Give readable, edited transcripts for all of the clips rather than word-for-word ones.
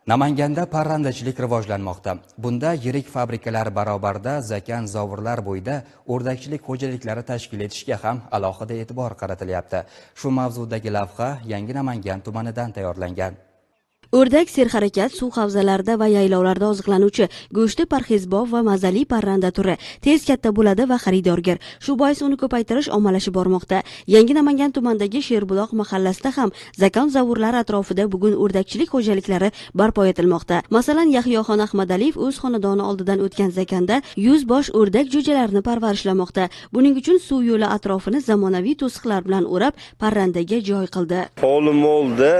Namanganda parrandachilik rivojlanmoqda. Bunda yirik fabrikalar barobarida zakan zovurlar bo'yida o'rdakchilik xo'jaliklari tashkil etishga ham alohida e'tibor qaratilyapti. Shu mavzudagi lavha Yangi Namangan tumanidan tayyorlangan. O'rdak serharakat suv havzalarida va yaylovlarda oziqlanuvchi go'shti parhezbop va mazali parranda turi. Tez katta bo'ladi va xaridorgir. Shu bois uni ko'paytirish ommalashib bormoqda. Yangi Namangan tumanidagi Sherbuloq mahallasida ham zakon zavurlar atrofida bugun o'rdakchilik xo'jaliklari barpo etilmoqda. Masalan, Yahyoxon Ahmadaliyev o'z xonadoni oldidan o'tgan zakanda 100 bosh o'rdak jo'jalarini parvarishlamoqda. Buning uchun suv yo'li atrofini zamonaviy to'siqlar bilan o'rab, parrandaga joy qildi. Hovlim oldi.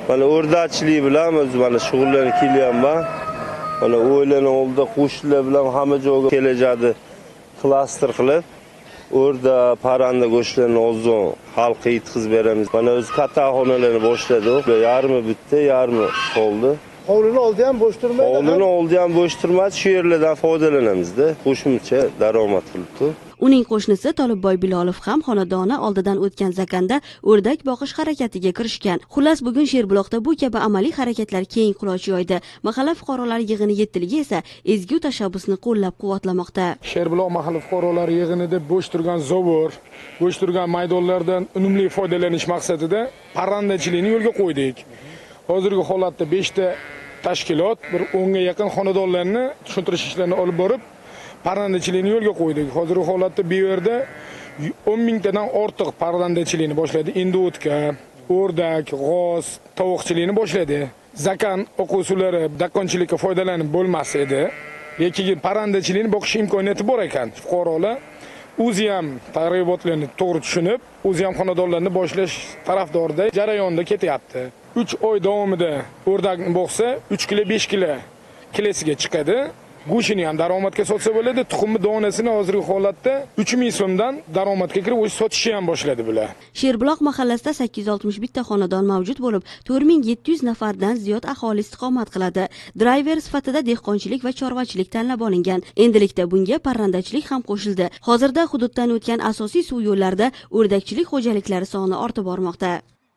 Mana o'rdakchilik bilan o'zi mana shug'ullanib kelyapman. Mana o'ylani oldida qo'shnilar bilan hamma joyga kelajadi. Klaster qilib o'rda parranda go'shtlarini ozon xalqqa yetkazib beramiz. Mana o'zi kattaxonalarni boshladik. Yarmi bitdi, yarmi qoldi. Hovlini oldi ham bo'sh turmaydi. Hovlini oldi ham bo'sh turmadi, shu yerlardan foydalanamizda. Qo'shimcha daromad qilibdi. Uning qo'shnisi Tolibboy Bilolov ham xonadoni oldidan o'tgan zakanda o'rdak boqish harakatiga kirishgan. Xullas, bugun Sherbuloqda bu kabi amaliy harakatlar keng quloch yoydi. Mahalla fuqarolar yig'ini yettiligi esa ezgu tashabbusni qo'llab-quvvatlamoqda. Sherbuloq mahalla fuqarolar yig'inida bo'sh turgan zovur, bo'sh turgan maydonlardan unumli foydalanish maqsadida parrandachilikni yo'lga qo'ydik. Hozirgi holatda 5 ta tashkilot bir 10 ga yaqin xonadonlarni tushuntirish ishlarini olib borib, parrandachilikni yo'lga qo'ydik. Hozirgi holatda bu yerda 10 mingtadan ortiq parrandachilikni boshladi. Indotka, o'rdak, g'oz, tovuqchilikni boshladi. Zakan oquv suvlari dehqonchilikka foydalanib bo'lmas edi. Lekin parrandachilikni boqish imkoniyati bor ekan. Fuqarolar o'zi ham targ'ibotlarni to'g'ri tushunib, o'zi ham xonadonlarni boshlash tarafdorida jarayonda ketyapti. 3 oy davomida o'rdakni boqsa, 3 kilo, 5 kilo kilosiga chiqadi. Go'shtini ham daromadga sotsa bo'ladi. Tuxumni donasini hozirgi holatda 3000 so'mdan daromadga kirib, o'zi sotishni ham boshladi bular. Sherbuloq mahallasida 861 ta xonadon mavjud bo'lib, 4700 nafardan ziyod aholi istiqomat qiladi. Drayver sifatida dehqonchilik va chorvachilik tanlab olingan. Endilikda bunga parrandachilik ham qo'shildi. Hozirda hududdan o'tgan asosiy suv yo'llarida o'rdakchilik xo'jaliklari soni ortib bormoqda.